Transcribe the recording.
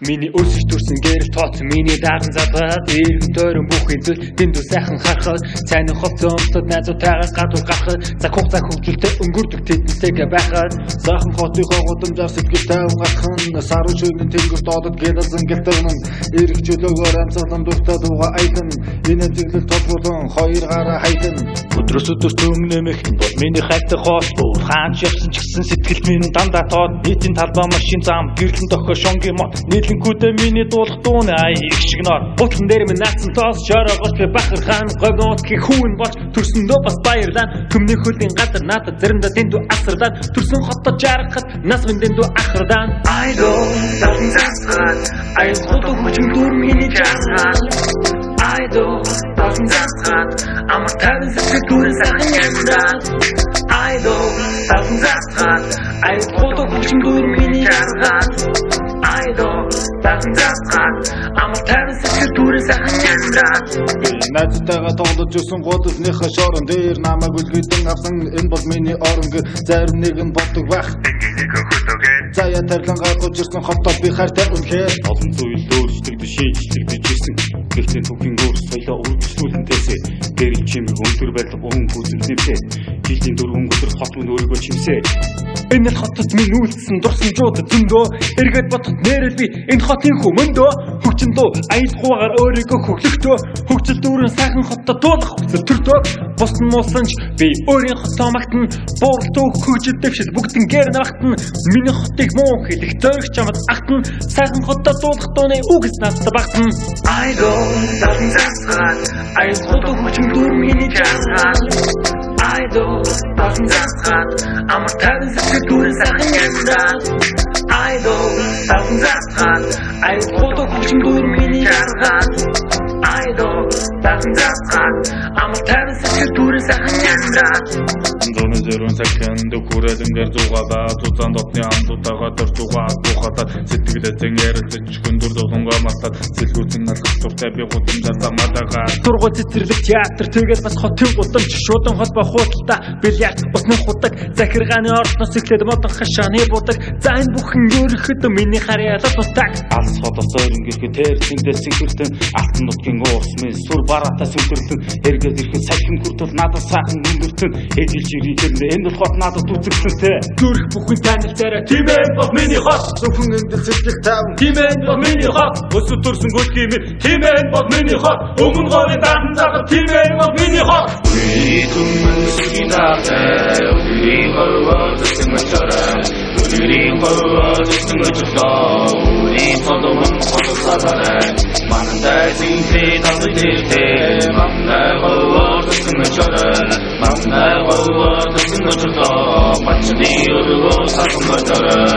Миний өсөж төрсөн гэрэл тооц миний даган залгаад эргэн тойрон бүхий зүйл дэндүү сайхан харахад сайн хувцас өмсөд найзуудтайгаа гадуур гарахад захух зах хөгжилтэй өнгөрдөг тэдэнтэйгээ байхад сайхан хотынхоо гудамжаар сэтгэл тайван гарах нь саруу шөнийн тэнгэр доодод гэрэл зингэлтэгнэн эрх чөлөөгөөр амсгалан дуртай дууга аялан энэ амжиглал тодруулан хоёр гараа хайлан өдрөөс өдөрт өмнө нэмэх энэ бол миний хайртай хот хаач явсан ч гэсэн сэтгэл минь дандаа тоод нийтийн талбай машин зам гэрлэн дохио шонгийн мод нийлэнхүүдээ миний дуулах дууны ай их шиг нор бутлан дээр минь наацсан тоос шорогоос би бахар хаан говь нутгийн хүүн болж төрсөндөө бас баярлаа түмний хөлийн газар надад заримдаа дэндүү асарлаа төрсөн хотод жаргахад нас минь дэндүү ахардаан Айдо далан засгаад аял хөгжим дүр миний жаргал Айдо далан засгаад амар тайван сэтгэл дүрэн сайхан амьдрал Айдо далан засгаад аял хөгжим дүр миний жаргал Айдо далан засгаад амар тайван сэтгэл дүрэн сайхан амьдрал Би найзтайгаа тоглож өсөн гудалныхаа шорон дээр намайг үлгэдэн авсан энэ бол миний орон гэ зарим нэг нь боддог байх заяа тавилан гаргаж ирсэн хотоо би хайртай үнэхээр олон зүйл өөрчлөгдөж шийдлэгдэж ирсэн. Гэхдээ түүхийн өөр соёлоо үргэлжлүүлэн тээсэ. Гэрэл чимэг өндөр барилга уун хүзэл нэмсэ. Жилийн дөрвөн өдөр хот минь өөрийгөө чимсэ. Энэ л хотод минь үйлдсэн дурсамжууд зөндөө эргээд бодоход нэрэл би энэ хотын хүмүүндөө хөгжиндөө аялгуугаар өөрийгөө хөглөхдөө хөгжил дүүрэн сайхан хотод туулах хүсэл төрдөө бус нь муусан ч би өөрийн хотоо магтана бууралт хөгжил дэвшил бүгдэн гэр навахтана миний хотыг муу хэлэх зориг чамд ахтана сайхан хотод туулах дууны үгс надад багтана Айдо далан засгаад аял хөгжим дүр миний жаргал Айдо далан засгаад амар тайван сэтгэл дүрэн сайхан амьдрал Айдо далан засгаад аял хөгжим дүр миний жаргал Айдо далан засгаад амар тайван сэтгэл дүрэн сайхан амьдрал Зүүнэ зөрүүн сахинд хүрээлэнгээр зугаалаа цуцаан дотны андуудтайгаа дуртугаа адуухатаад сэтгэлээ зэн ярилцаж өндөр дулангаа мартаад сэлгүүцэн алхах дуртай би гудамжаар замаатайгаа Сургууль цэцэрлэг театр тэгэл бас хотын гудамж шуудан холбоо худалдаа бильярд усны худаг захиргааны ордноос эхлээд модон хашааны будаг за энэ бүхэн ерөнхийдөө миний харьяалал тусдаг Алс хотоос ойрон гэхэд тэр тэндээс цэнхэртэн алтан нутгийн уус минь сүр бараатай сүндэрлэн эргээд ирэхэд салхин хүртэл надад сайхан өндөртөн эжилж ирэхээр энэ бол хот надад үзэгдэнтэй зүрх бүхэн танилцаарай тийм ээ бол миний хот зөвхөн эндэл сэтгэл тайван тийм ээ бол миний хот өсөж төрсөн гүлгийн минь тийм ээ бол миний хот өмнө говийн дадан заргал тийм ээ бол миний хот Үний түмэн сүгийн даартай өдрийн хорвоо зүсэн өчөрэй өдрийн хорвоо зүсэн өчөрлөө үний тодомон хотод сарарай мантай зинхээ татдаг дээртэй манай хорвоо зүсэн өчөрэй манай хорвоо зүсэн өчөрлөө бачны өргөө сасан өчөрэй.